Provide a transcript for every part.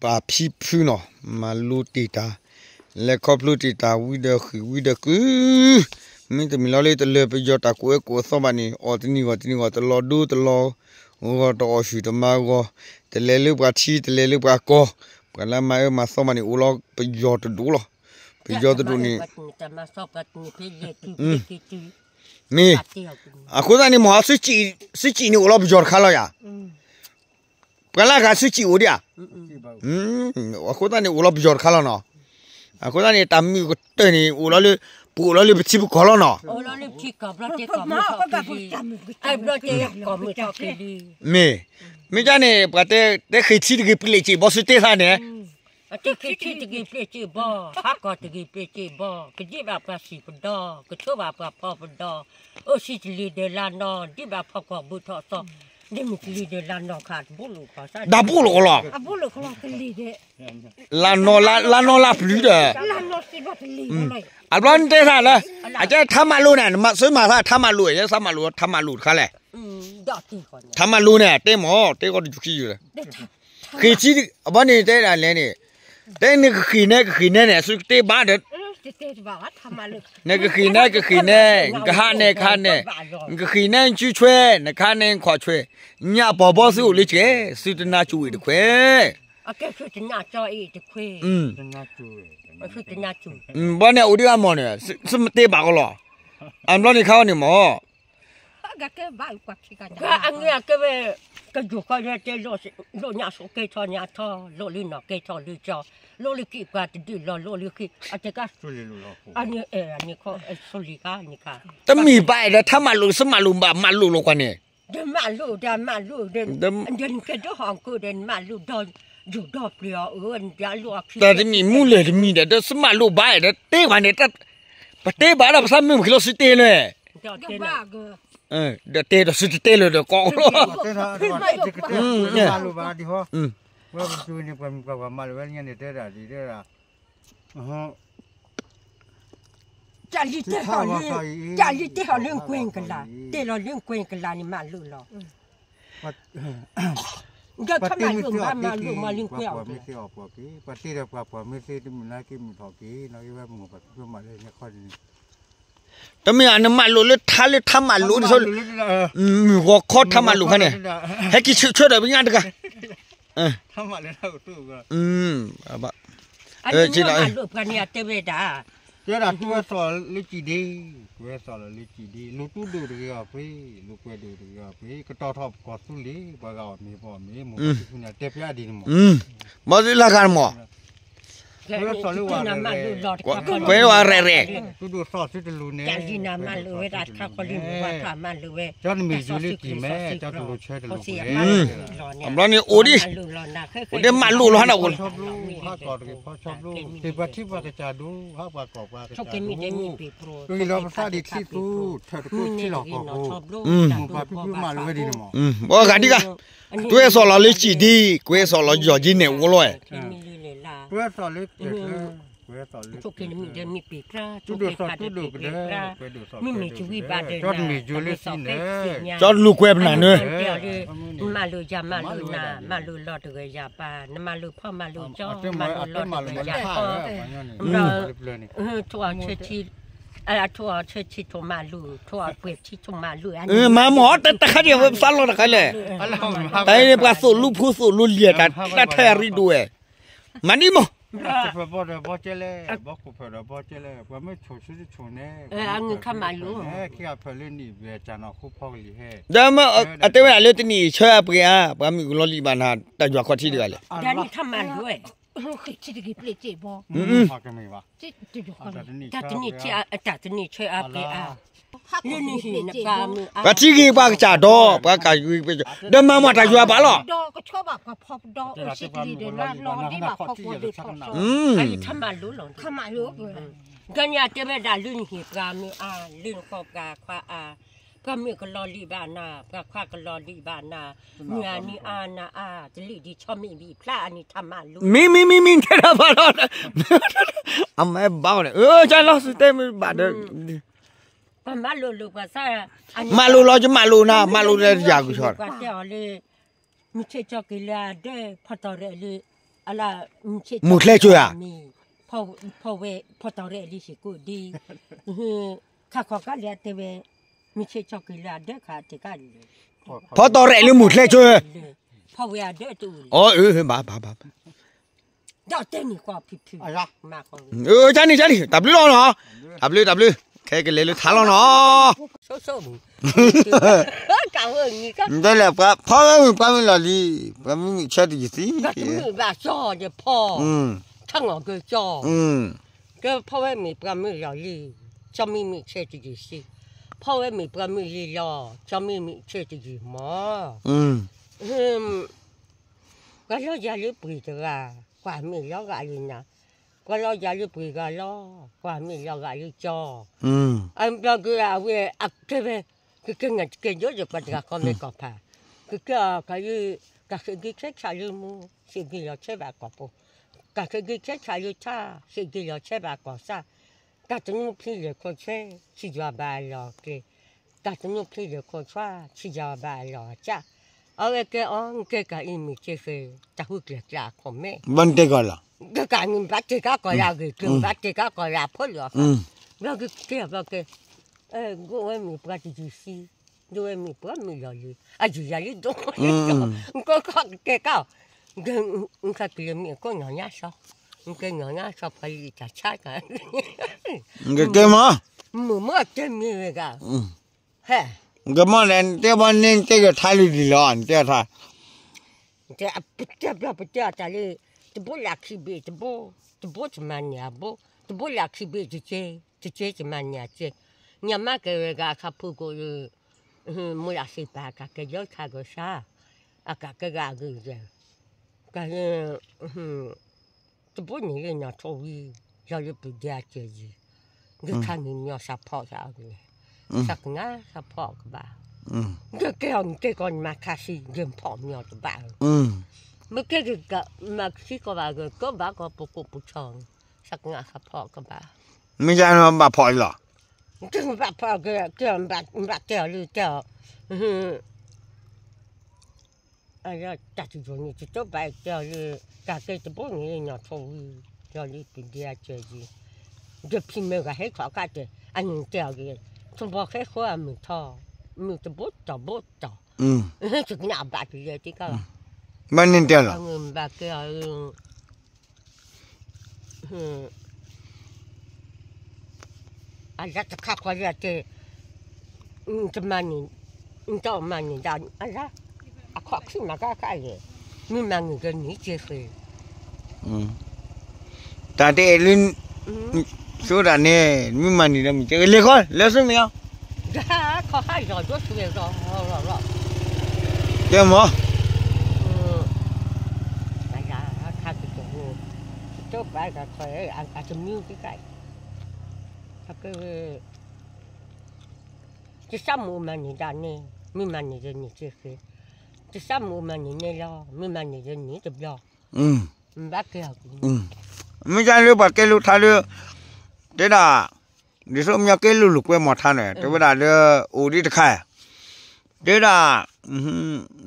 ပှၤဖံဖုနီၤ မၤလိတ့ၢ်တၢ် လဲၤခီဖျိတ့ၢ်တၢ်ဝံဒီးဃံးဝံဒီးကုၢ်, မ့တမ့ၢ်လီၤလၢတလၢပယီၤတၢ်ကူၣ်အၢကူၣ်အသီဘၣ်န့ၣ် အီၣ်တနံၤဂီၢ်တနံၤဂီၢ် တလီၤဒိတလီၤဂီၢ် တအီၣ်ဆူၣ်တမၤဂီၢ်, တလဲၤလၢပှၤထံတလဲၤလၢပှၤကီၢ်, ပှၤလၢမၤအၢမၤသီဘၣ်န့ၣ် အိၣ်လီၤပယီၤတဒူၣ်လီၤ. ပယီၤတဒူၣ်န့ၣ် မ့ၢ် အဃိသတးန့ၣ်မ့ၢ် သုစံးန့ၣ်အိၣ်လီၤပယီၤတခါလီၤယၤ, ပှၤလၢအဂၤသုစံးအိၣ်ဒံးဧါ, အဃိသတးန့ၣ်အိၣ်လီၤပယီၤတခါလီၤနီၤ, အဃိသတးန့ၣ် တၢ်မုာ်ကတၢၢ်န့ၣ် အိၣ်လီၤလၢ ပအိၣ်လီၤလၢပထံပကီၢ်လီၤနီၤ, မ့ၢ် မ့ၢ်ကန့ၣ် ပှၤတဲဃ့ၢ်ထံတဂ့ၤပျဲၢ်စ့ၢ်ဘီ သုတဲသးန့ၣ် တဂ့ၤထံတဂ့ၤပျဲၢ်စ့ၢ်ဘီ, ဟးကီၢ်တဂ့ၤပျဲၢ်စ့ၢ်ဘီ, ကဒံးဘၣ်ပှၤစံၣ်ပဒီ, ကထိဘၣ်ပှၤဖီပဒီ, အိၣ်ဆံးတလံၤဒီးလါနီၤ, ဒံးဘၣ်ဖီကီၢ်ဘုထီၣ်သီ, ဒ်မုၢ်တလံၤဒီးလါနီၤခါတဘိလိာ်, ဒၣ်ဘိလိာ်လီၤ, လါနီၤလါပျုၤဒီး, အဘျီနတဲသးလၢ အကဲထါမးလိန့ၣ် နမၤသးမးလိန့ၣ် နမၤသးထါမးလိန့ၣ် ထါမးလိတခါလဲၣ်, ထါမးလိန့ၣ် တဲမ့ၢ် တဲကီတယူၤခံယုၤလၢ ဃ့ၢ်ထံ အဘီန့ၣ်တဲဒၣ်လဲၣ်န့ၣ်, တဲနကဃ့ၢ်နဲကဃ့ၢ်နဲန့ၣ် သုကတဲဘၣ်ဒီး, နကဃ့ၢ်နဲကဃ့ၢ်နဲ, နကဟးနဲကဟးနဲ, နကဃ့ၢ်နဲနစုဆွဲ, နကဟးနဲနခွးဆွဲ, ညၣ်ပီၤဘီသုအိၣ်လၢကဲ, သုတနါစူၤအံၤတခွဲ, ဘီန့ၣ်အိၣ်ဒံးအမီၢ်န့ၣ် သုမ့ၢ်တဲဘၣ်ကီလီၤ, အဘျီန့ၣ်ခါအီၤန့ၣ်မ့ၢ် အကဲဝဲ ကယိၤဃီတဲ လိၣ်ညၣ်ဆိးကဲထီၣ်ညၣ်ထီၣ် လိၣ်လၢနီၢ်ကဲထီၣ်လၢကၠီ, လိၣ်လၢကံၣ်ပှၤတဒုးလီၤ လိၣ်လၢဃ့ၢ်, အတကါ အန့ၣ်အဲၣ်န့ၣ်ခီ ဆိလံၤခါန့ၣ်ခါ, တမ့ၢ်ဘၣ်အဲၣ်ဒီးထါမးလိ သုမးလိဘၣ်မးလိလိာ်ကွၢ်န့ၣ်, ဒီးမးလိဒီးမးလိဒီး, ဒီးနကဲဒိၣ်ဟီၣ်ကိၣ်ဒီး နမးလိဒီး ယိၤဒီပျံၤအီၤအၢ နဒၣ်လိၣ်အခံ တၢ်တမံၤမူလၢာ်တမံၤဒီး ဒီးသုမးလိဘၣ်အဲၣ်ဒီး တဲပှၤန့ၣ်, ပတဲဘၣ်ဒီးပသးမုာ်မုာ်က့ၤလီၤ သုတဲလၢ ဒီးတဲဒီးသုတတဲလၢၤဒီးကီးလီၤ, မးလိဘၣ်ဒ်ဟီ, ဝဲပစုန့ၣ် ပှၤမုၣ်ပှၤပှၢ်မးလိဝဲလၢညါန့ၣ် တဲဒၣ်ဒ်တဲဒၣ်, တၢ်လံတဲဟီၣ်လၢ, တၢ်လံတဲဟီၣ်လၢကွဲကလး, တဲလီၤလၢကွဲကလးန့ၣ်မးလိလီၤ, ဒီးထါမးလိမးလိမးလၢကွဲအီၤ, ပှၤတ့ဒီးပှၤပှၤမ့ၢ်သ့တမုာ်လၢက့မုာ်ထီၣ်က့ၤ နီၢ်က့ဝဲမုၢ်ပှၤကဖၢမးလၢညါခီန့ၣ် တမ့ၢ် နမးလိလၢထါလၢထါမးလိဒ်သိး, မုၢ်ဂီၤခီထါမးလိခါန့ၣ်, ဟဲက့ၤဆၢထၢၣ်ဒီးပညါတဂၤ, ထါမးလိ, မးလိပှၤန့ၣ်အတဲဝဲဒၣ်, တဲဒၣ်တူၢ်ဝဲစီၣ်လၢစံၣ်ဒ့, ကွဲးစီၣ်လီၤလၢစံၣ်ဒ့, လူၤတူၢ်ဒိၣ်တဂ့ၤအီၤဖှ့, လူၤကွဲးဒိၣ်တဂ့ၤအီၤဖှ့, ကတီၤထီၣ်ပကီၢ်သူလ့ၤ, ပှၤဂၤအီၣ်မ့ၤပအီၣ်မ့ၤ, မိၢ်ပှၤဖံဖုန့ၣ်တဲဖျါဒ်န့ၣ်မး, ဘီသုလၢဂၤန့ၣ်မး ကွဲးဝဲရဲၣ်ရဲၣ်, တူၢ်ဒိၣ်စီၣ်သုတလူၤန့ၣ်, ကၠီတမ့ၢ်ယိၤလၢကံၢ်မဲ, ကၠီတလိၤဆၢတလိၤပှဲၤ, အဘျီန့ၣ်အိၣ်ဒံး, အိၣ်ဒံးမးလိလီၤဟါန့ၣ်အိၣ်လီၤ, ဖီဆီဘျိ, တ့ၢ်ပှၤထံပှၤကစၢ်ဒိၣ်, ဟးပှၤကီၢ်ပှၤကစၢ်ဒိၣ်, ကဂ့ၤလီၤပသးဒ်ထံသူ, ထၢၣ်တကိးထံလီၢ်ကီၢ်ပူၤ, မိၢ်ပှၤဖံဖုမးလိဝဲဒ်န့ၣ်မး, ဘီဂၤဒံးဂၤ, ကွဲးစီၣ်လီၤလၢစံၣ်ဒ့, ကွဲးစီၣ်လီၤယီၢ်က့ၤန့ၣ်အိၣ်လီၤ, ကွဲးစီၣ်လၢကဲးကျၢ, ကွဲးစီၣ်လၢကဲးကျၢ, တူၢ်ဒိၣ်စီၣ်တူၢ်ဒိၣ်ကဒၢ, ကွဲးဒိၣ်စီၣ်ကွဲးဒိၣ်ကဒၢ, ကၠီတမ့ၢ်ယိၤလၢကံၢ်မဲ, ကၠီတလူၤကွဲးပနၢ်နၢ, မးလိယၤမးလိနၤ, မးလိလီၤတဂၤယၤပၢ်, နမးလိဖီမးလိကၠီ, မးလိလီၤတဂၤယၤဖီ, ထိၣ်အီၤဆၢထံ, ထိၣ်အီၤဆၢထံထိၣ်မးလိ, ထိၣ်အီၤပှဲၤထံထိၣ်မးလိ, မၤမီၢ်တခါဒံးဝဲပသးလီၤတခါလဲၣ်, တၢ်အံၤန့ၣ်ပှၤသိၣ်လူဖိသိၣ်လူလံၤတၢ်တၢ်ရံဒိၣ်ဝဲ, မၤဒ်မီၢ် ဘီခိၣ်ဖၢၣ်ဘီတဲလဲၣ်, ဘီခိၣ်ဖၢၣ်ဒီးဘီတဲလဲၣ်, ပှၤမ့ၢ်ဆိၣ်ဆူတဆိၣ်န့ၣ်, ဒီးမ့ၢ်အတဲဝဲဒၣ်လၢတနံၣ်အံၤဆၢအပှဲၤဧါ, ပှၤမုၣ်ကလီၤလံာ်ဘၣ်နၤ တၢ်ယွၤခီၣ်ထံးတဂၤလဲၣ်, တၢ်တနံၣ်ဆၢအပှဲၤဧါ, လၢနဟံၣ်နပှၤမုၣ်အါ, ပှၤထံဂ့ၤပှၤကစၢ်ဒီး ပှၤကၤဂ့ၤပှၤကစၢ်, ဒီးမၤမီၢ်တၢ်ယွၤဘၣ်လီၤ, ဒီးကဆီဘၣ်ပှၤဖီပဒီ, ထံမးလိလီၤ, ကန့ၣ်အတဲဝဲဒၣ်လၢနဟံၣ်ပှၤမုၣ်အါ, လၢနဃီပှၤခွါအါ, ပှၤမုၣ်ကလီၤလံာ်ဘၣ်နၤ, ပှၤခွါကလီၤလံာ်ဘၣ်နၤ, မုၢ်အါနံၤအါနၤအါ, တလံာ်ဒံးဆီမ့ၢ်ဘံၣ်ဖျါအနံၤထါမးလိ, မ့ၢ်မ့ၢ်မ့ၢ်မ့ၢ်တဲတၢ်ဘၣ်လီၤ, အမ့ၢ်ဘၣ်အီၤန့ၣ်, ကၢလီၤစတဲမ့ၢ်ဘၣ်ဒီး, မးလိလီၤယမးလိနၤ, မးလိလၢယၤကဆီ, ပှၤတဲအီၤလၢ မုၢ်ဆ့ၣ်ကၠီက့ၤလၢအဒၢး ဖီတီၢ်ရဲၣ်လံ, အလၢ မုၢ်ဆ့ၣ်ကၠီက့ၤလၢအမ့ၢ် ဖီဝဲ ဖီတီၢ်ရဲၣ်လံစ့ၢ်ကီးဒ် ခါခီကါလဲၣ်အတဲဝဲ, မုၢ်ဆ့ၣ်ကၠီက့ၤလၢအဒၢးခါတဲကါလံ, ဖီတီၢ်ရဲၣ်လံမုၢ်ဆ့ၣ်ကၠီ, ဖီဝဲအဒၢးတအိၣ်လၢ, အဘၣ်ဘၣ်ဘၣ်ဘၣ်, ဒီးတဲန့ၣ်ကီၢ်ဖံဖု, ကန့ၣ်ကန့ၣ် တၢ်ဘျုးလီၤနီၤ, တၢ်ဘျုးတၢ်ဘျုး, ခဲကလဲၤလၢထါလီၤနီၤ, တလဲၣ် ဖီဝဲမ့ၢ်ပှၤမုၢ်လီၤလံ, ပှၤမုၢ်မုၢ်ဆ့ၣ်တယုၢ်သံ, ဘၣ်ကမုၢ်ဘၣ်ကၠီဒီးဖီ, ထီၣ်ငီၢ်ကၢကၠီ, ကဖီဝဲမ့ၢ်ပှၤမုၢ်လီၤလံ, ကၠီမ့ၢ်မုၢ်ဆ့ၣ်တယုၢ်သံ, ဖီဝဲမ့ၢ်ပှၤမုၢ်လံလီၤ, ကၠီမ့ၢ်မုၢ်ဆ့ၣ်တယုၢ်မီၤ ပှၤလီၤယၤလၢပှ့ၤတဂၤ, ကွၢ်မ့ၢ်လီၤဂာ်လံနၤ, ပှၤလီၤယၤလၢပှ့ၤဂၤလီၤ, ကွၢ်မ့ၢ်လီၤဂာ်လၢကၠီ, အဘျီက့ၤအဝဲအကဲဝဲ, ကကဲနၤတကဲယိယပှၤတဂၤကီၢ်မဲကီၢ်ဖး, ကကဲအီၤကးလၢ, ကးဃ့ၢ်ဂ့ၤဆဲဆးလၢမူ, ဃ့ၢ်ဂ့ၤလီၤဆဲဘၣ်ကီၢ်ပူၤ, ကးဃ့ၢ်ဂ့ၤဆဲဆးလၢထါ, ဃ့ၢ်ဂ့ၤလီၤဆဲဘၣ်ကီၢ်ဆၣ်, တၢ်တနူဖျံလၢခိၣ်ဆွဲ, ဆံယွၤဘၣ်အလီၢ်အကျဲ တၢ်တနူဖျံလၢခိၣ်ဆွဲ, ဆံယွၤဘၣ်အလီၢ်အကျဲ, အဝဲကဲအီၤ နကဲကးအံၤမ့ၢ်ကဲဃဲ, တၢ်ဟူကျဲၤကျဲအခိၣ်မဲ, ဘၣ်နတဲကီးလီၤ, ကဲကးနဘၣ်တဲကးကီးလၢအဂ့ၢ်ကျိၤ, နဘၣ်တဲကးကီးလၢအဖိလၢအဃၢၤ, ဘျီကကဲအဘျီကဲ, ဒိၣ်ဝဲမ့ၢ်ပှၤတယုၢ်သံ, ဒိၣ်ဝဲမ့ၢ်ပှၤမုၢ်လီၤလံ, အယုၢ်ယၤလံဒိၣ်, နကကဲကး, နကဲကလဲၤမ့ၢ်အကိးညီၢ်ညါစီ, နကဲညီၢ်ညါစီပှၤလံတၢ်ဆါက, နကကဲမး, မုၢ်မ့ၢ်တဲမ့ၢ်ဝဲဂၤ, ဟဲ, နကမီၢ်လဲၣ် နတဲဘၣ်န့ၣ် နတဲကထါလံဒ်လီၤ နတဲထါ တဲအပတဲဘျီပတဲအတၢ်လၢ, တဘိလၢခံဘ့ၣ်တဘိ, တဘိတမၤန့ၢ်အဘိ, တဘိလၢခံဘ့ၣ်တကဲ, တကဲတမၤန့ၢ်အကဲ, ညၣ်မါကဲဝဲဂၤအခါဖုကိးလၢ, မိၢ်လၢသ့ၣ်ပာ်အကးကဲယီခါကစၢ်, အကးကဲဂၤအဂ့ၢ်ယဲၢ်, ကဲ, တဘိန့ၣ်လၢနီၢ်ထိၣ်ဝံၤ, လီၤလၢပူၤဒ့အစၢၤယံၤ, ဒုးခါန့ၣ်ညီစးဖီၣ်စးအီၤလဲၣ်, စးကနၣ်စးဖီၣ်ကဘၣ်, ဒုးကဲအီၤနကဲကီးနမၤခါဆံး ဒုးဖီၣ်မ့ၢ်အီၤတဘၣ်ဧၢ, မ့ၢ်ကဲကမၤဆံးကီးဘၣ်ဂ့ၤ ကဘၣ်ကီးပကိးပဆီ, စးကနၣ်စးဖီၣ်ကဘၣ်, မ့ၢ်ယါနဘၣ်ဖီၣ်အံၤလီၤ, ကဘၣ်ဖီၣ်ကဲ, ဘၣ်တဲအီၤလၢတဲအီၤ တၢ်တယိာ်န့ၣ် တတိဘၣ်တဲအီၤလၢ, ကးကဲတဘိန့ၣ်လၢနီၢ်ထိၣ်ဝံၤ, လီၤလၢပူၤဒ့အစၢၤယံၤ, ဒီးဖံမ့ၢ်ဂၤဟဲထီၣ်အခါတဲ, အန့ၣ်တဲအီၤဂ့ၤ, ထီဘိဟဲဃီအမုၢ်ထီ, မုၢ်တဘိတီၢ်ဘိတီၢ်, ဟဲကနၣ်ဘၣ်တလဲၤတကးဘၣ်, ဘၣ်န့ၣ်တဲလီၤ, ဘၣ်ကဲအီၤ အလါတခါခီလၢအတဲ, တမၤန့ၣ်, နတမၤန့ၣ်ဒၣ်အလါ, အခီၣ်ခုၣ်မၤကါခါယဲၢ်, မ့ၢ်မၤန့ၣ်ဒီးန့ၣ်ကဲဃဲ, တၢ်တဲလၢ, ဆိဒၣ်န့ၣ် မ့ၢ်မၤန့ၣ်ဒီးမ့ၢ်ကဲဃဲ လဲၤဃီ လဲၤဆူမဲာ်ညါ, ခီဟးလီၤဒိဆူမဲာ်လီၤ, တဲမး အလါခါကတၢၢ်, တဘၣ်ဂၤခီ, အတမံတကး, ကစၢ်မုၢ်မၤန့ၢ်ဒၣ်န့ၣ်, မ့ၢ်မၤန့ၢ်ဒီးန့ၣ်ကဲဃဲ, ကစၢ်မုၢ်မၤန့ၢ်န့ၣ်လီၤ, မ့ၢ်မၤန့ၢ်ဒီးန့ၣ်တဘျီ, ဘၣ်ကဲအီၤ, မ့ၢ်ဒၣ်လၢပှၤကဲလိာ်ထါလၢ, တဲဒၣ်, ဒ်သိးမ့ၢ်ကဲလိာ်လိာ်ကွဲမီၤထါန့ၣ် တဲဝဲဒၣ်လၢ, အိၣ်ဒ်တခါ, တဲဒၣ်,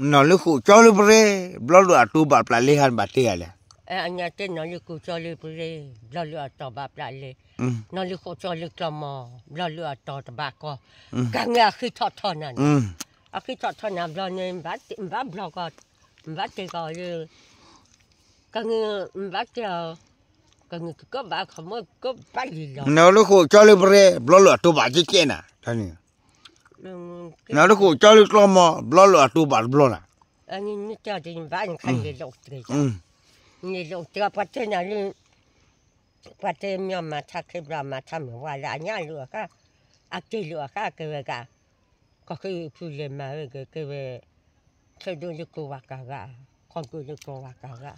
နီၢ်လၢဃိာ်ကၠီလၢပရ့, ဘျီလိာ်အတိဘၣ်ပျၢ်လ့ဟါဘၣ်တဲယၤလဲၣ်, တဲနီၢ်လၢဃိာ်ကၠီလၢပရ့, ဘျီလိာ်အတီၢ်ဘၣ်ပျၢ်လ့, နီၢ်လၢဃိာ်ကၠီလၢကျီမီၤ, ဘျီလိာ်အတီၢ်တဘၣ်ကီ, ကဲန့ၣ်အဃ့ထီၣ်ထီနၤန့ၣ်, အဃ့ထီၣ်ထီနၤဘျီန့ၣ်, ဘၣ်ဘျီကီ, ဘၣ်တဲကီးလၢ ကန့ၣ်ဘၣ်တဲအီၤ, ကန့ၣ်ကကဘၣ်ခီမီကဘၣ်လံလီၤ, နီၢ်လၢဃိာ်ကၠီလၢပရ့ ဘျီလိာ်အတိဘၣ်ကဲကဲနၤ, နီၢ်လၢဃိာ်ကၠီလၢကျီမီၤ ဘျီလိာ်အတိဘၣ်တဘျီနၤ, နတဲအီၤတဘၣ်နခါန့ၣ်လဲၤလိာ်တဂ့ၤ, န့ၣ်လိာ်တဂ့ၤ ပှၤတဲနၤလၢ, ပှၤတဲမ့ၢ်အီၤမၤထါခဲဘျီမၤထါမ့ၢ်ဝဲလၢအညၣ်လိာ်အခါ, အကဲလိာ်အခါကဲဝဲဂၤ, ကီၢ်ဃ့ဖုလဲၤမၤဝဲဂ့ၤကဲဝဲ, ချဲဒိၣ်လၢကိးဝၤကၤဂၤ, ခီဒိၣ်လၢကိးဝၤကၤဂၤ,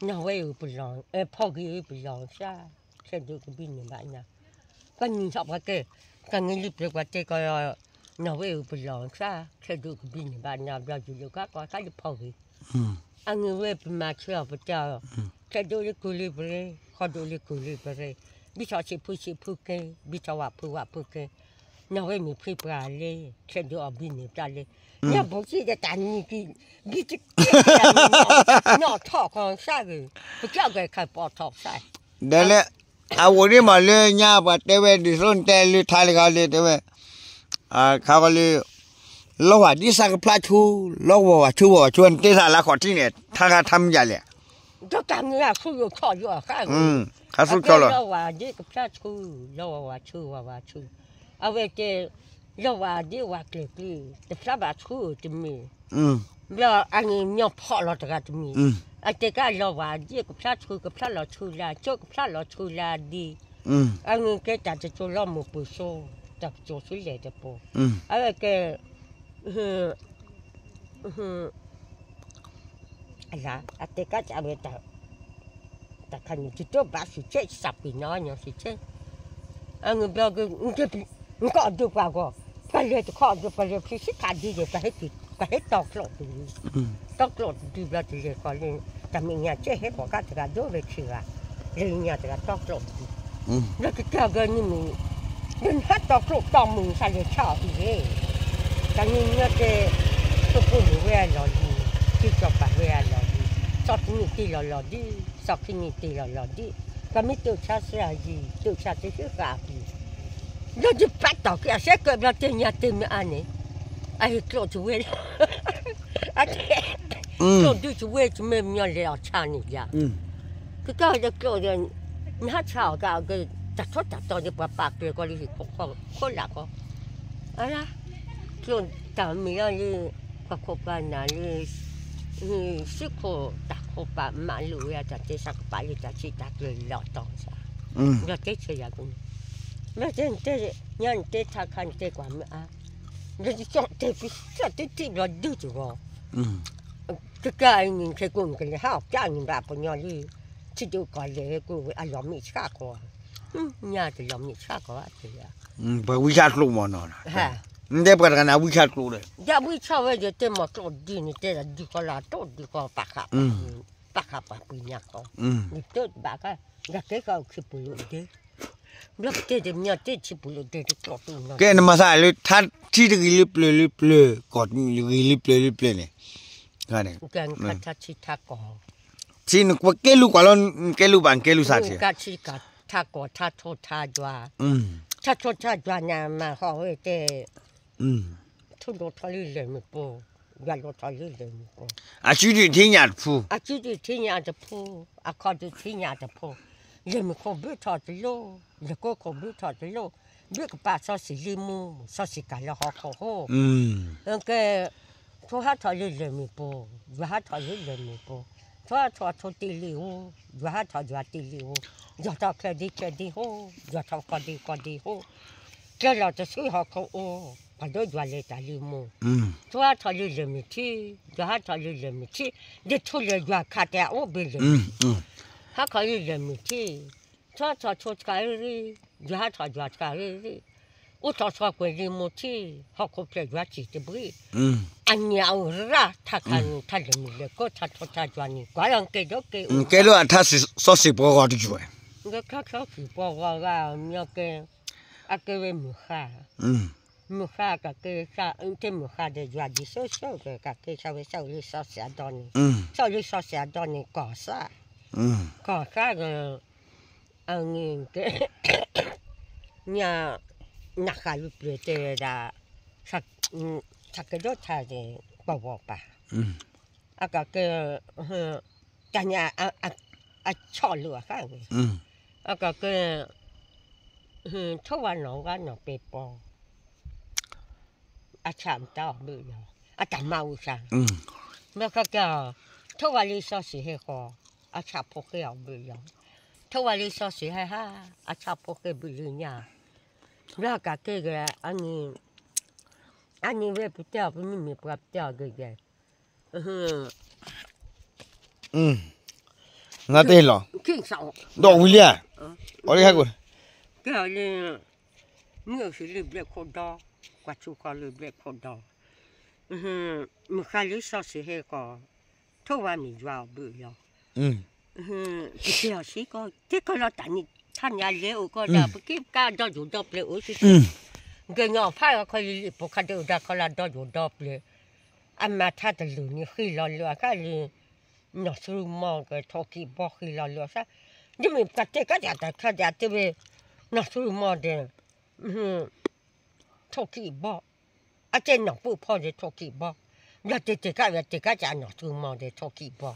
နီၢ်ဝဲအုၣ်ပလီၢ်, ဖီဂ့ၤအုၣ်ပလီၢ်စၢ်, ချဲဒိၣ်ကဘံၣ်န့ၢ်ဘၣ်ညါ, ပှၤနံၤထီၣ်ပှၤကဲ, ကန့ၣ်လံပျဲၤပှၤတဲကီး, နီၢ်ဝဲအုၣ်ပလီၢ်စၢ်, ချဲဒိၣ်ကဘံၣ်န့ၢ်ဘၣ်ညါ ဘျီယုၢ်လၢကါကီၢ်ခါလၢဖီဂ့ၤ, အန့ၣ်ဝဲပမၤဆၢအီၤပတဲအီၤ, ချဲဒိၣ်လၢကိၢ်လၢပရ့, ခီဒိၣ်လၢကိၢ်လၢပရ့, ဘံထီၣ်ဆံးဖုဆံးဖုကဲ, ဘံထီၣ်ဝၣ်ဖုဝၣ်ဖုကဲ, နီၢ်ဝဲမ့ၢ်ဖှံပှၤလၢ ဆဲးဒုးအီၣ်ဘံန့ၣ်ပျၢ်လၢ ညၣ်ဘိကံဒီးတၢ်နံၤကံ ဘံတကဲ နီၢ်ထီၣ်ကီၢ်စၢ်ဂ့ၤ ပကၠီၣ်ကဲခါပီၣ်ထီၣ်စၢ် ဒီးလၢ အဝဲန့ၣ်မးလၢညါပှၤတဲဝဲဒ်သိးနတဲလၢထါလၢခါလၢတဲဝဲ ခါဂီၤလၢ လီၤဝၤဒ်စးကဖျါဆူ လီၤဝၤဝၤဆူဝၤဝၤဆူ နတဲသးလၢခီၣ်ထံးန့ၣ် ထါဂၤထါမံၤယၤလဲၣ် ဒီးတၢ်မ့ၢ်အဆူယိၣ်ထီၣ်ယိၣ်အခါဂ့ၤ ခါဆူကၠီလီၤ လီၤဝၤဒ်ကဖျါဆူ လီၤဝၤဝၤဆူဝၤဝၤဆူ အဝဲတဲ လီၤဝၤဒ်ဝၤကျဲၤကျဲၤ တဖျါဘၣ်ဆူတမံၤ ဘျီအန့ၣ်ညီဖီၣ်လီၤတဂၤတမံၤ အတဲကၢ်လီၤဝၤဒ်ကဖျါဆူ ကဖျါလီၤဆူလၢကၠိ ကဖျါလီၤဆူလၢဒ် အန့ၣ်ကဲတၢ်တကၠိလီၤမိၢ်ပၢၤစိ တၢ်ကၠိဆူလဲၣ်တပူၤ အဝဲကဲ အလၢ အတဲကၢ်ဝဲ တၢ်ခါန့ၣ် တတိၢ်ဘၣ်စံးဆဲး စၢ်ပ့ၤနီၣ်ညီစံးဆဲး အန့ၣ်ဘျီ နကီၢ်ဒုးပှၤဂီၢ် ပှၤလဲၤတခီဒုး ပှၤလဲၤဖံးစံခါဒုးဒီး ပှၤဟဲတီကျိာ်တဒု တီကျိာ်တဒုဘျီတလဲၤဃီလၢ တၢ်မဲာ်ညါကဲဟဲပိာ်ကါတဂၤဒိဝဲခံဂၤ လဲၤညါတဂၤတီကျိာ်တဒု လၢကကဲဂၤန့ၣ်မ့ၢ် လၢနဟဲတီကျိာ်တီမုၢ်နသးလဲၤဆါအီၤအံၤလဲၣ် တၢ်နံၤညါတဲ သိဖိန့ၣ်ဝဲအလီၢ်လံ ထံကီၢ်ပာ်ဝဲအလီၢ်လံ စီၤတနံၣ်တ့ၢ်လီၤလီၢ်ဒ် စီၤခံနံၣ်တ့ၢ်လီၤလီၢ်ဒ် ပှၤမ့ၢ်တိၢ်ဆါစှၤအယံၤ တိၢ်ဆါတဟ့ၣ်ဃာ်အပျံၤ လီၤဒုးပာ်တီၢ်က့ၤအစဲးကၢးဘျီတဲညါတဲမ့ၢ်အါန့ၣ် အဟ့ၣ်ကျိာ်တဝဲ အတဲ ကျိာ်ဒုးတဝဲတမ့ၢ်မညီလဲၤအီၤဆါန့ၣ်ယါ ကကီၢ်ဒီးကျိာ်ဒီး နဟးဆါအီၤက တၢ်ထီတၢ်တီဒီးပှၤပာ်ကျဲၤကီးလၢဟံၣ်ဖိဃီဖိလၢ်ကီး အလါ ကျိာ်တၢ်မ့ၢ်လီၤလၢ ပှၤခိၣ်ပှၤနၢ်လၢ စုခိၣ်တၢ်ခိၣ်ပာ်မးလိာ်ဝဲအတၢ်တဲဆါကပာ်လၢတၢ်ဆံးတၢ်ကျၢၤလီၤတီၤဆါ ဒီးတဲဆၢယၤကန့ၣ် မ့ၢ်တဲနတဲ ညါနတဲထါခါနတဲကွၢ်မ့ၢ်အါ လၢတကီၢ်တဲဖုစၢ်တထံၣ်ဘျီဒုးတဂီၤ ကကဲအံၤန့ၣ် ခဲကိးနကလဲၤဟးအီၣ်ကၠၢ်န့ၣ်ဘၣ်ပညီလံ ထံဒိၣ်ကီၢ်လဲၢ်ကိးဝဲအလီၤမ့ၢ်ဆှၣ်ကီး ညါတလီၤမ့ၢ်ဆှၣ်ကီးဘၣ်တဲ ပှၤဝံဆၣ်ကျိာ်မ့ၢ်နီၤ နတဲပှၤတဂၤန့ၣ် အဝံဆၣ်ကျိာ်ဒီး ဒီးဝံဆၣ်ဝဲဒီးတဲမၤကျိာ်ဒုးန့ၣ် တဲဒၣ်ဒုးကီးလၢအတိၢ်ဒုးကီးပာ်ဃာ်ပှၤ ပာ်ဃာ်ပှၤပှၤညါကီး နတဘၣ်က ဒီးကဲကီးခံပူၤလိာ်ဒဲ ဘျီကတဲတမံၤတဲဆံပူၤလိာ်ဒဲတကျိာ်တူာ် ကဲနမၤသးလၢထါထံတဂ့ၤလၢပျၢၤလၢပျၢၤ ကီၢ်တဂ့ၤလၢပျၢၤလၢပျၢၤန့ၣ် ထါထံထါကီၢ် ထံနကဲလူၤကွၢ်လီၤ နကဲလူၤဘၣ်နကဲလူၤသးထံ ထါထံကထါကီၢ်ထါထိၣ်ထါယွၤ ထါထိၣ်ထါယွၤန့ၣ်မၤဟီၣ်ဝဲတဲ ထူလိာ်ထီၣ်လၢလဲၤမုၢ်ပူၤ ယွၤလိာ်ထီၣ်လၢလဲၤမုၢ်ပူၤ အစုဒုးထံညၣ်တဖု အစုဒုးထံညၣ်တဖု အခီၣ်ဒုးထံညၣ်တဖု လဲၤမုၢ်ခိၣ်ဘုထီၣ်တလိၣ် လဲၤကိခိၣ်ဘုထီၣ်တလိၣ် ဘုကပာ်စီဆှံလံမူ စီဆှံကၤလၢဟီၣ်ခိၣ်ဟိ ကဲ ထိၣ်ဟးထီၣ်လၢလဲၤမုၢ်ပူၤ ယွၤဟးထီၣ်လၢလဲၤမုၢ်ပူၤ ထိၣ်ဟးထီၣ်ထိၣ်တ့ၢ်လံအိၣ် ယွၤဟးထီၣ်ယွၤတ့ၢ်လံအိၣ် ယွၤထီၣ်ချၢဒ့ချၢဒ့ဟိ ယွၤထီၣ်ကီၢ်ဒ့ကီၢ်ဒ့ဟိ ကဲလီၤတဆူဟီၣ်ခိၣ်အိၣ် ပှၤဒိယွၤလဲၤတၢ်လံမူ ထိၣ်ဟးထီၣ်လၢလဲၤမုၢ်ထံ ယွၤဟးထီၣ်လၢလဲၤမုၢ်ထံ ဒ်ထိၣ်လဲၤယွၤခးတဲအအိၣ်ဘ့ၣ်လဲၤမုၢ်ထံ ဟးခီလၢလဲၤမုၢ်ထံ ထိၣ်ဟးထီၣ်ထိၣ်တခါရ့ရ့ ယွၤဟးထီၣ်ယွၤတခါရ့ရ့ အိၣ်ထီၣ်ဆီကွဲၤလံမူထံ ဟီၣ်ခိၣ်ဖျဲးယွၤစံၣ်တဘှံး အညၣ်အိၣ်ရၣ်ထါခါန့ၣ် ထါလဲၤမုၢ်လဲၤကိး ထါထိၣ်ထါယွၤန့ၣ် ကွၢ်လီၤကဲဒိးကဲအိၣ် ကဲလၢအထါစီဆှံပှၤဂီၤတယွၤ လၢထါစီဆှံပှၤဂီၤဂၤမ့ၢ်ကဲ အကဲဝဲမုၢ်ဃါ မုၢ်ဃါကကဲ တဲမုၢ်ဃါဒီးယွၤဒ်သိးသိးကကဲ ကဲဆၢဝဲဆၢလၢစီဆှံအဒီန့ၣ် ဆၢလၢစီဆှံအဒီန့ၣ် ကီၢ်စၢ် ကီၢ်စၢ်ဒီး အန့ၣ်ကဲ ညါ နဃၣ်လၢပျၢၤတဲဝဲဒၣ် ဆၣ်ကဲဒိၣ်ထါန့ၣ် ပဝီၤပၢ် အကကဲ တၢ်ညါ အဆီၣ်လိာ်အခါန့ၣ် အကကဲ ထိၣ်ဝါနီၢ်ဝါနီၢ်ပဲပီ အဆၣ်မတၤအီၤဘၣ်ယီၤ အတၢ်မၤအိၣ်စၢ် ဘျီကကဲ ထိၣ်ဝါလံစီဆှံဟဲဃီၤ အဆၣ်ဖိဃဲအီၤဘၣ်ယီၤ ထိၣ်ဝါလံစီဆှံဟဲဟး အဆၣ်ဖိဃဲဘၣ်လၢညါ ဘျီကကဲဂ့ၤ အန့ၣ် အန့ၣ်ဝဲပတဲအီၤ ပမ့မ့ၢ်ပှၤပတဲအီၤဂ့ၤဂ့ၤ နတဲလီၤ ဒီးဝံၤလံဧါ အီၤလံဟဲကွၢ် ကဲအီၤလၢ မုၢ်အိၣ်ဆူၣ်လၢဘျဲၣ်ခိၣ်ဒီ ကွၢ်ဆူၣ်ဃီလၢဘျဲၣ်ခိၣ်ဒီ မုၢ်ဃါလံစီဆှံဟဲဃီၤ ထိၣ်ဝါမ့ၢ်ယွၤအီၤဘၣ်လီၤ ပတဲအီၤစ့ၢ်ကီး တဲကီးလီၤတၢ်နံၣ်ထါညါလဲၤအိၣ်ကီးဒၣ် ပက့ၤကါဒီးယိၤဒီးပျဲၤအိၣ်စ့ၢ်ကီး ကညီဖးလီၤခီလံလံ ပိာ်ခါဒုးအိၣ်ဒၣ်ခီလၢဒီယိၤဒီပျဲၤ, အမၤထါတလူၢ်န့ၣ်ဃံလီၤလၢအဃၣ်လံ, နီၢ်ဆူမီၢ်ကထိၣ်ကံးဘီဃံလီၤလၢအဃၣ်, ဒ်မ့ၢ်ပှၤတဲကါယၤတခါဒၣ်တဲဝဲ, နီၢ်ဆူမီၢ်ဒီး ထိၣ်ကံးဘီ, အတဲနီၢ်ပူၣ်ဖီဒီးထိၣ်ကံးဘီ, ဘျီတဲတဲကါဝဲတဲကါယၤနီၢ်ဆူမီၢ်ဒီးထိၣ်ကံးဘီ,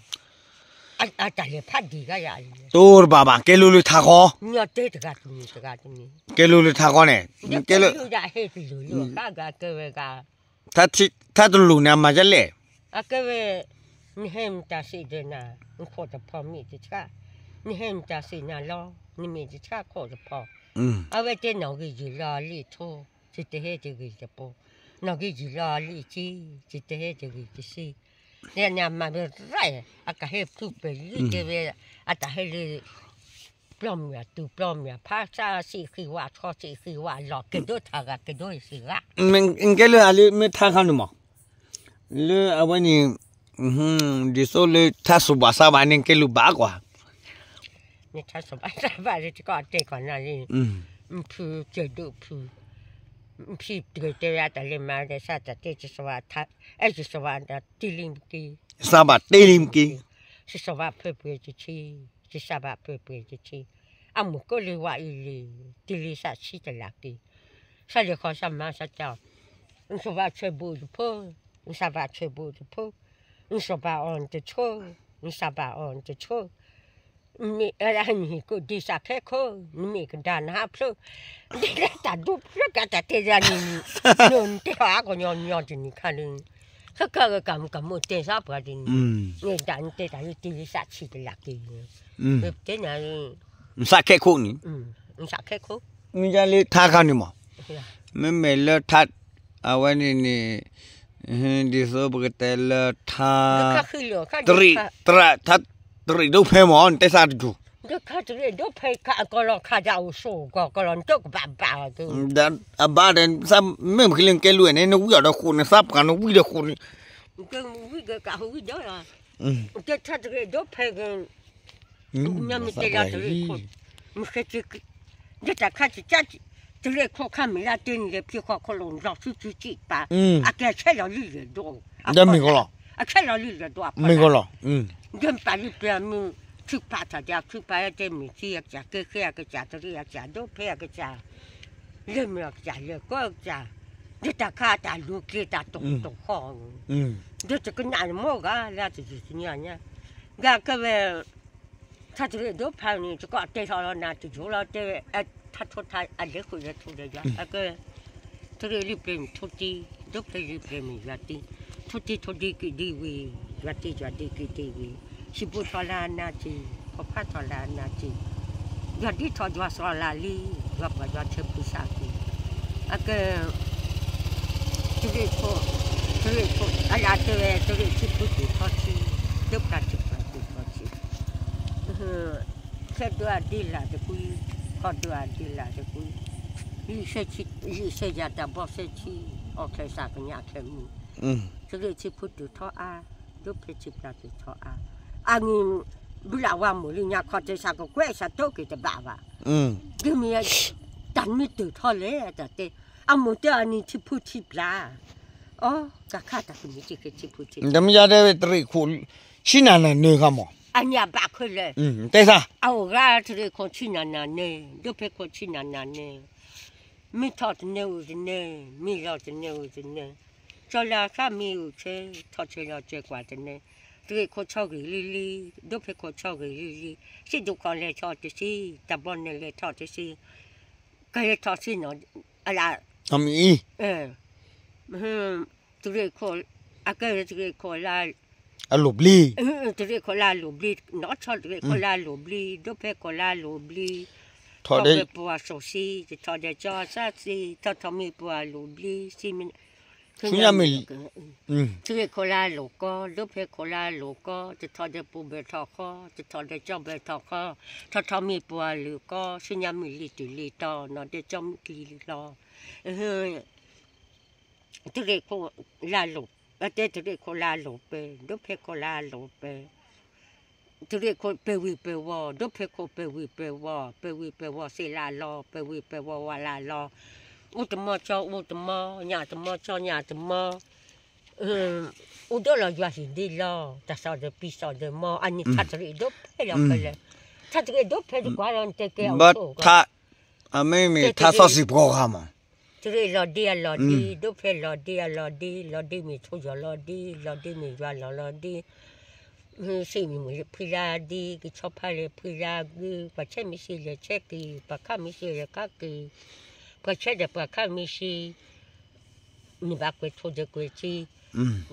အတၢ်လဲၤဖးဒံးကါယၤလံ, တိၢ်တဘၣ်ဘၣ် ကဲလိလၢထါဃီ, ညီတဲတဂၤတမံၤတဂၤတမံၤ, ကဲလိလၢထါဃီန့ၣ်, ကဲလိ ဟဲတလူၢ်လၢအဃၣ်ဂၤကဲဝဲဂၤ ထါတလူၢ်န့ၣ် အမၤဒ်လဲၣ်, အကဲဝဲ, နဟဲမတၤစံးဒီးနၤ, နခိၣ်တဖီမ့ၢ်တဆှၣ်, နဟဲမတၤစံးနၤလီၤ, နမ့ၢ်တဆှၣ်ခိၣ်တဖီ, အဝဲတဲနီၢ်ဂံၢ်ယံာ်လီၤလံာ်ထိ, ယတဟဲတဂ့ၤတပိ, နီၢ်ဂံၢ်ယံာ်လီၤလံာ်ဆံ, ယတဟဲတဂ့ၤတဆံ, နမၤဝဲရၣ်, အကဟဲဖုပလံတဲဝဲ, အတၢ်ဟဲလၢ ပျီမ့ၢ်တူၤပျီမ့ၢ်ဖး စးစံးဃံဝဲ ဆီစံးဃံဝဲ လီၤကဲၤဒိၣ်ထါဂၤကဲၤဒိၣ်ယစံးဂၤ, ကဲလၢအလၢမ့ၢ်ထါခါန့ၣ်မး, လၢအဝဲန့ၣ်, ဒ်သိးလၢထါစူၤဘၣ်စးဘၣ်န့ၣ် ကဲလူၤဘၣ်ကွၢ်, မ့ၢ်ထါစူၤဘၣ်စးဘၣ်လၢတကီၢ်တဲကီၢ်နၤလံ, ဖုကဲၤဒိၣ်ဖု, ဖံတဂ့ၤတဲဝဲအတၢ်လဲၤမၤဒီး စးတၢ်တဲယစဝါ, အဲယစဝါတ့လံမ့ၢ်က့, စးဘၣ်တ့လံမ့ၢ်က့, ယစဝါဖဲပှဲၤတဆံ, ယစးဘၣ်ဖဲပှဲၤတဆံ, အမုၢ်ကိးလံဝဲအံၤလံ, တ့လံစးဆံတလးက့ၤ, စးလဲၤဃီၤစးမၤစးကၠီ, နစဝါဆဲးဘိတဖိ, နစးဘၣ်ဆဲးဘိတဖိ, နစဘၣ်အီၤနတဆိ, နစးဘၣ်အီၤနတဆိ, မ့ၢ်အဟံၣ်ကိၣ်ဒံးစးခဲခိၣ်, နမ့ၢ်ကဒါနဟးဖျိ, ဒ်လဲၣ်တၢ်ဒိဖျိကးတၢ်တဲယၤန့ၣ်, နတဲဟီၣ်အါကညီညီတနံၤခါလံ, ခဲကၢကမုၢ်ကမိၣ်တဲသးပှၤဒ်န့ၣ်, နဒၣ်နတဲတၢ်လၢတ့လံစးဆံတလးက့ၤ, တဲနၤလံ, နစးခဲခိၣ်န့ၣ်, နစးခဲခိၣ်, မ့ၢ်ဒ်လၢထါခါန့ၣ်မး, မ့မ့ၢ်လၢထါ, အဝဲန့ၣ်န့ၣ်, ဒ်သိးပကတဲလၢထါ, တရံး, ထါတရံးဒိၣ်ဖဲမး နတဲသးတဒူၣ်, ဒိၣ်ဖဲကလီၤခးဒၣ်အိၣ်ဆိးကီၢ်ကလီၤနတကဘၣ်ဘၣ်, အဘၣ်ဒီး, မ့ၢ်မ့ၢ်လၢနကဲလူၤန့ၣ် နဝံၣ်အီၤဒီးဃိးန့ၣ် သးပှၢ်နဝံၣ်ဒီးဃိးန့ၣ်, ကဲထါတရံးဒိၣ်ဖဲ, မ့ၢ်တဲလၢတရံးခိၣ်, မ့ၢ်ဃဲ, ဒ်တၢ်ခါ, တရံးခိၣ်ခါမ့ၢ်လၢတ့န့ၣ်လဲၤဖံးဃီခိၣ်လိာ်လီၤဆူစုစံးပာ်, အကဲဆဲးလီၤလံလဲၤဒိး, အဆဲးလီၤလံလဲၤဒိးအဖီလာ်, ဒ်ပာ်လံပျဲမ့ၢ်, ထုးပာ်တၢ်ဒီးထုးပာ်တဲမ့ၢ်သံအကစၢ်ကဲဃဲအကစၢ်တရံးအကစၢ်ဒိၣ်ဖဲအကစၢ်, လဲၤမ့ၢ်အကစၢ်လဲၤကီအကစၢ်, ဒ်တၢ်ခါတၢ်လူၤကျဲတၢ်တိာ်တိာ်ဃီ, ဒ်တကနၣ်နမိၢ်ဂၤလၢတယုၢ်တညါညါ, ဂၤကဲဝဲ ထါတရံးဒိၣ်ဖဲန့ၣ် တကီၢ်တဲထီၣ်လီၤနၤတယိၤလီၤတဲဝဲ, ထါထိထါအလဲၤဃုာ်လဲၤထူလဲၤယွၤ, အကဲ, တရံးလံပျဲမ့ၢ်ထိတံ, ဒိၣ်ဖဲလံပျဲမ့ၢ်ယွၤတံ, ထိတံထိဒံကံၣ်ဒံဝံၤ, ယွၤတံယွၤဒံကံၣ်ဒံဝံၤ, ဟံၣ်ဖိထီၣ်လၢအနါစံၣ်, ခီၣ်ဖးထီၣ်လၢအနါစံၣ်, ယွၤဒံထီၣ်ယွၤစီၤလၢလံ, ယွၤပှၤယွၤဆၢဖုစၢ်ကံၢ်, အကဲ တရံးခိၣ်, တရံးခိၣ်, အလၢတဲဝဲ တရံးဆံဖုတုၤထီၣ်ဆံ, ဒိၣ်ဖဲဆံဖုတုၤထီၣ်ဆံ, ခဲဒိၣ်အဒ့လၢ်တကွံ, ခီဒိၣ်အဒ့လၢ်တကွံ, လံာ်စဲဆံ, လံာ်စဲယၤတၢ်ဘီစဲဆံ, အီၣ်ချဲစးကညးချဲမုၢ်, တရံးဆံဖုတုၤထီၣ်အါ, ဒိၣ်ဖဲဆံဖုတုၤထီၣ်အါ, အနံၣ်, ဘုလၢဝါမိၢ်လံညါခီတဲစးကကွဲးစးတိၢ်က့ၤတဘၣ်ဘၣ်, ဒ်မ့ၢ်, တၢ်မ့ၢ်တုၤထီၣ်လဲၣ်တၢ်တဲ, အမိၢ်တဲအနံၣ်ဆံဖုဆံပျၢ် အီ, တၢ်ခါတၢ်ကမံၤတံၢ်က့ၤဆံဖုဆံပျၢ်, တမ့ၢ်ယတဲဝဲတရံးခိၣ်, ဆံနၤနၤနၢၤဃါမး, အညၣ်ဘၣ်ခဲလၢာ်, တဲသး, အအိၣ်ဂၤတရံးခိၣ်ဆံနၤနၤနၢၤ, ဒိၣ်ဖဲခိၣ်ဆံနၤနၤနၢၤ, မ့ၢ်ထီၣ်တနၢၤအိၣ်တနၢၤ, မ့ၢ်လီၤတနၢၤအိၣ်တနၢၤ, ကၠီလၢအဃၣ်မ့ၢ်အိၣ်ဆၢ, ထီၣ်ဆၢလီၤစဲကွၢ်တနၢၤ, တရံးခိၣ်ဆီဂ့ၤလံလံ, ဒိၣ်ဖဲခိၣ်ဆီဂ့ၤလံလံ, စံၣ်ဒိၣ်ခီၣ်လဲၤထီၣ်တဆံ, တၢ်ဘီန့ၣ်လဲၤထီၣ်တဆံ, ကလဲၤထီၣ်ဆံနီၤ, အလၢ, တရံးခိၣ်, အကဲ တရံးခိၣ်လၢ, အလိၣ်ဘျံ, တရံးခိၣ်လၢအလိၣ်ဘျံ, နီၢ်ဆီတရံးခိၣ်လၢအလိၣ်ဘျံ, ဒိၣ်ဖဲခိၣ်လၢအလိၣ်ဘျံ, ထီၣ်ဝဲပှၤစီၤဆံ, တထီၣ်ဒီးကၠီစၢ်ဆံ, ထီၣ်ထီၣ်မ့ၢ်ပှၤလိၣ်ဘျံ, ဆူညါမ့ၢ်, တရံးခိၣ်လၢအလိၣ်ကီ, ဒိၣ်ဖဲခိၣ်လၢအလိၣ်ကီ, တထီၣ်ဒီးပှၤဘၢၣ်ထီၣ်ဃီ, တထီၣ်ဒီးကၠီဘၢၣ်ထီၣ်ဃီ, ထီၣ်ထီၣ်မ့ၢ်ပှၤလိၣ်ကီ, ဆူညါမ့ၢ်လံၤတုၤလံၤတီၤ, နီၢ်ဒီးကၠီမ့ၢ်ကလံၤလီၤ, တရံးခိၣ်လၢအလိၣ်, အတဲတရံးခိၣ်လၢအလိၣ်ပၢၤ, ဒိၣ်ဖဲခိၣ်လၢအလိၣ်ပၢၤ, တရံးခိၣ်ပဲၤဝံၤပဲၤဝီၤ, ဒိၣ်ဖဲခိၣ်ပဲၤဝံၤပဲၤဝီၤ, ပဲၤဝံၤပဲၤဝီၤစံးလၢအလီၤ, ပဲၤဝံၤပဲၤဝီၤဝါလၢအလီၤ, အိၣ်တမီၤကၠီအိၣ်တမီၤ, ညၣ်တမီၤကၠီညၣ်တမီၤ, အိၣ်ဒိၣ်လီၤယွၤဟံၣ်ဒ့လီၤ, တၢ်စီၣ်ဒီးပံစီၣ်ဒီးမီၤ, အန့ၣ်ထါတရံးဒိၣ်ဖဲလီၤဖဲလဲၣ်, ထါတရံးဒိၣ်ဖဲတကွၢ်လီၤ နတဲကဲအီၤဆိၣ်ဂီၢ်, ထါစီၣ်စံၣ်ပှီၤဂၤမး, တရံးလီၤဒ့အလီၤဒ့, ဒိၣ်ဖဲလီၤဒ့အလီၤဒ့, လီၤဒ့မ့ၢ်ဆိယီၤလီၤဒ့, လီၤဒ့မ့ၢ်ယွၤလီၤလီၤဒ့ မ့ၢ်စံးမ့ၢ်ဖှံလၢဒ့, ကဆီဖါလဲၤဖှံလၢဒ့, ပှၤဆဲးမ့ၢ်စံးလဲၤဆဲးက့ၤ, ပှၤခါမ့ၢ်စံးလဲၤခါက့ၤ, ပှၤဆဲးဒီးပှၤခါမ့ၢ်စံး, န့ၣ်ဘၣ်ကွဲးထိဒီးကွဲးထံ,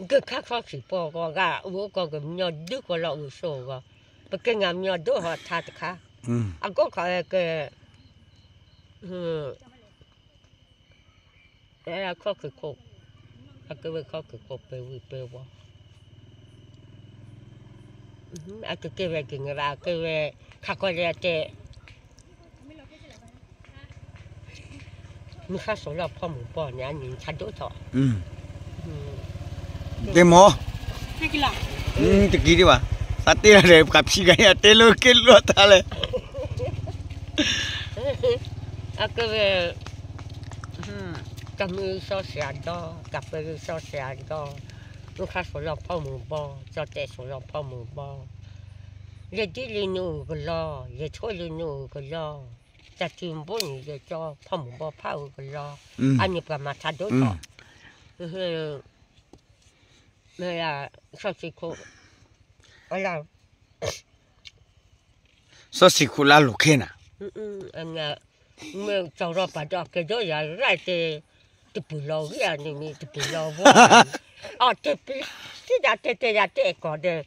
ကခါခီၣ်စံၣ်ပီၢ်ဂီၤဂၤ, အိၣ်ကီၢ်ကမျီဒုကီၢ်လီၤအိၣ်ဆိၣ်ဂီၤ, ပက့ၤငါမျီဒိၣ်ဟီၣ်ထါတခါ, အကီၢ်ခီၣ်က ခီၣ်က့ၤခိၣ်, အက့ၤဝဲက့ၤငါဘၣ် အက့ၤဝဲ ခးကီၢ်လၢအတဲ မုၢ်ဃၣ်စိးလီၤဖီမုၢ်ဘီန့ၣ် အန့ၣ်ဆါဒိၣ်ထီၣ်, တဲမီၤ, တကံဒံးဘၣ်, သးတ့လီၤဒီး ပှၤဖံးဂၤန့ၣ် အတဲလၢက့ၤလိာ်သးလဲၣ် အကဝဲ တၢ်မုၢ်စီဆှံအဒီ, တၢ်ပၢၢ်စီဆှံအဒီ, မုၢ်ဃၣ်စိးလီၤဖီမုၢ်ဘီ, ကၠီတဲစိးလီၤဖီမုၢ်ဘီ, လဲၤဒ်လၢနအိၣ်ကလီ, လဲၤဆိလၢနအိၣ်ကလီ, တၢ်စုဘိန့ၣ်လဲၤကၠီဖီမုၢ်ဘီဖးအိၣ်ကလီ, အန့ၣ်ပှၤမၤထါဒိၣ်ထီၣ်, မ့ၢ် စီၤစံခိၣ်, စီၤစံခိၣ်လၢလိၤခဲနၤ, မ့ၢ်ကၠီရီပာ်ဒီးကဲဒီးယၤရၣ်တဲ, တပူၤလီၤဂ့ၢ်န့ၣ်မ့ၢ်တပူၤလီၤဝဲ, အီၤတဲ, စံးဒၣ်တဲတဲယၤတဲကီၢ်ဒီး,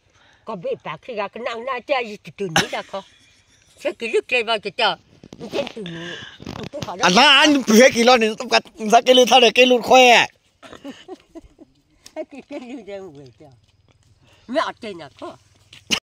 ကီၢ်ဘ့ၣ်ပာ်ခံဂၤကနၣ်ကနၣ်တဲအယံၤတတုၤန့ၣ်ဒၣ်ခီ, ဆဲးက့ၤလၢကျဲဘၣ်ကတဲ, နတဲတတုၤန့ၣ်, အနၢ်နပှ့ၤဟဲက့ၤလီၤန့ၣ်, နသးက့ၤလၢထါဒီးက့ၤလိာ်တခီဧါ, ဟဲက့ၤက့ၤလၢဒဲဝဲတဲ, မ့ၢ်အတဲနၤခီ